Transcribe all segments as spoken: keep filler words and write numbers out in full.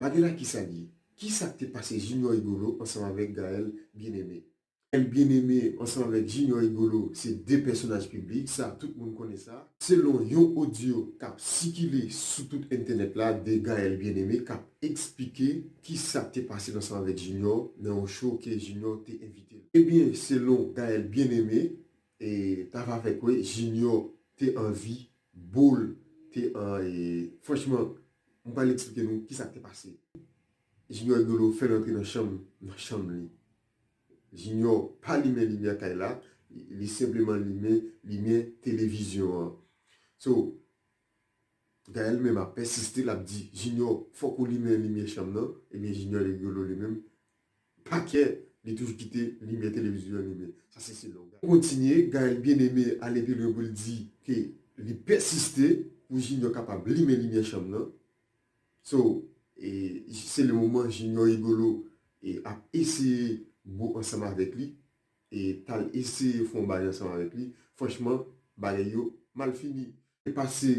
Bagay la kisa l ye? Kisa k te pase Junior Rigolo ansanm avèk Gaëlle Bien-Aimé? Gaëlle Bien-Aimé ansanm avèk Junior Rigolo se de pèsonaj piblik, sa tout moun konnen sa. Selon yon odyo k ap sikile sou tout entènèt la de Gaëlle Bien-Aimé k ap eksplike kisa k te pase l ansanm avèk Junior nan yon show ke Junior te envite l. Ebyen, selon Gaëlle Bien-Aimé, e, t ap avèk, wi, Junior te anvi bo l, te an, e, franchman, m pral eksplike nou kisa k te pase. Junior Rigolo fè l antre nan chanm, nan chanm li. Junior pa limen limyè kay la, li senpleman limen limyè televizyon an. So, Gaëlle menm ap pèsiste, l ap di, Junior, fòk ou limen limyè chanm nan. Ebyen, Junior Rigolo li menm, pa kè, li toujou kite limyè televizyon an limen. Sa se selon Gaëlle. Kontinye, Gaëlle Bien-Aimé ale pi lwen pou l di ke li pèsiste pou Junior kapab limen limyè chanm nan. So, e, se le moman Junior Rigolo, e, ap eseye bo ansanm avèk li, e, t al eseye fè yon bagay ansanm avèk li. Franchman, bagay yo mal fini. Te pase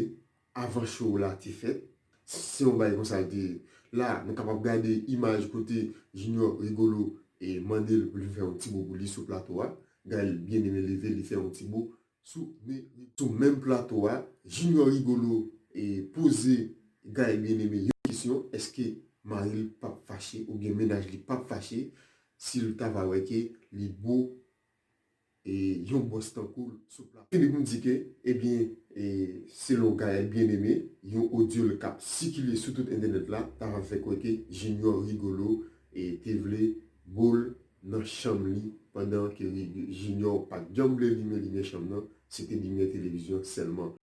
avan show la te fèt. Se yon bagay konsa l te ye. La, nou kapab gade imaj kote Junior Rigolo, e, mande l pou l fè yon ti bo pou li sou plato a. Gaëlle Bien-Aimé leve, li fè yon ti bo sou men. Sou menm plato a, Junior Rigolo, e, poze Gaëlle Bien-Aimé yon kesyon, èske mari l p ap fache oubyen mennaj li p ap fache si l ta va wè ke li bo, e, yon bòs tankou l sou plato? Fini pou m di ke, ebyen, e, selon Gaëlle Bien-Aimé, yon odyo l k ap sikile sou tout entènèt la, t ap fè kwè ke Junior Rigolo, e, te vle bo l nan chanm li pandan ke Ri-, Junior pa t janm vle limen limyè chanm nan, se te limyè televizyon sèlman.